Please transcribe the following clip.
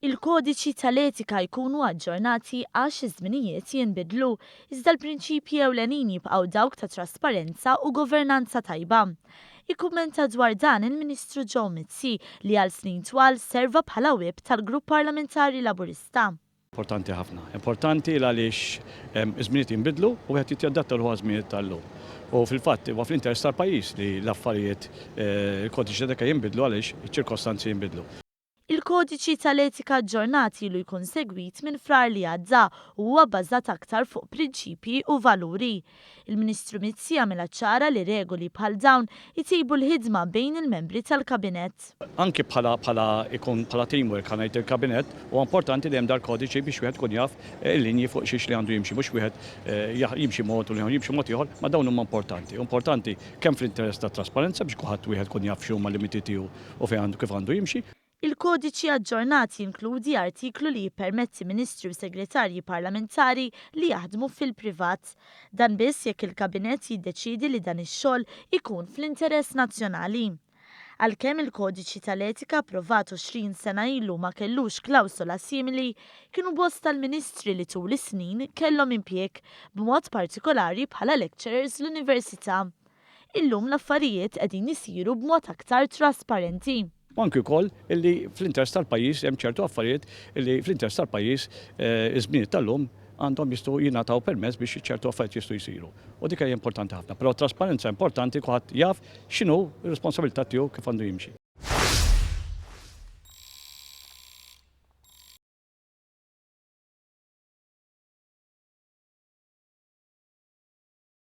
Il-kodiċi tal-etika jkunu aġġornati għax iż-żminijiet jinbidlu, iżda l-prinċipji ewlenin jibqgħu dawk ta' trasparenza u governanza tajba. Ikkummenta dwar dan il-Ministru Joe Mizzi li għal snin twal serva bħala whip tal-Grupp Parlamentari Laburista. Importanti ħafna. Importanti għaliex iż-żminijiet jinbidlu u wieħed irid jadatta ruħu għaż-żminijiet tal-lum. U fil-fatt huwa fl-interess tal-pajjiż li l-affarijiet il-kodiċi ta' jinbidlu għaliex iċ-ċirkostanzi jinbidlu. Il-Kodiċi tal-Etika aġġornat ilu jkun segwit minn Frar li għadda u huwa bbażat aktar fuq prinċipji u valuri. Il-Ministru Mizzi għamilha ċara li regoli bħal dawn itejbu l-ħidma bejn il-membri tal-Kabinett. Anki bħala bħala ikun bħala teamwork ħa ngħid il-Kabinett, huwa importanti li hemm dal-kodiċi biex wieħed ikun jaf il-linji fuq xiex li għandu jimxi, mhux wieħed jimxi mod u l-ieħor jimxi mod ieħor, ma dawn huma importanti. Importanti kemm fl-interess tat-trasparenza biex kulħadd wieħed ikun jaf x'huma l-limiti tiegħu u fejn għandu kif għandu jimxi. Il-kodiċi aġġornat jinkludi artiklu li jippermetti ministri u segretarji parlamentari li jaħdmu fil-privat. Dan biss jekk il-Kabinett jiddeċiedi li dan ix-xogħol ikun fl-interess nazzjonali. Għalkemm il-kodiċi tal-etika approvat 20 sena ilu ma kellux klawsola simili, kienu bosta l-ministri li tul is-snin kellhom impjieg, b'mod partikolari bħala lecturers l-università. Illum l-affarijiet qegħdin isiru b'mod aktar trasparenti. U anki wkoll illi fl-interess tal-pajjiż hemm ċertu affarijiet illi fl-interess tal-pajjiż iż-żminijiet tal-lum għandhom jistgħu jingħataw permess biex ċertu affarijiet jistgħu jsiru. U dik hija importanti ħafna. Però t-trasparenza importanti kulħadd jaf x'inhu r-responsabilità tiegħu kif għandu jimxi.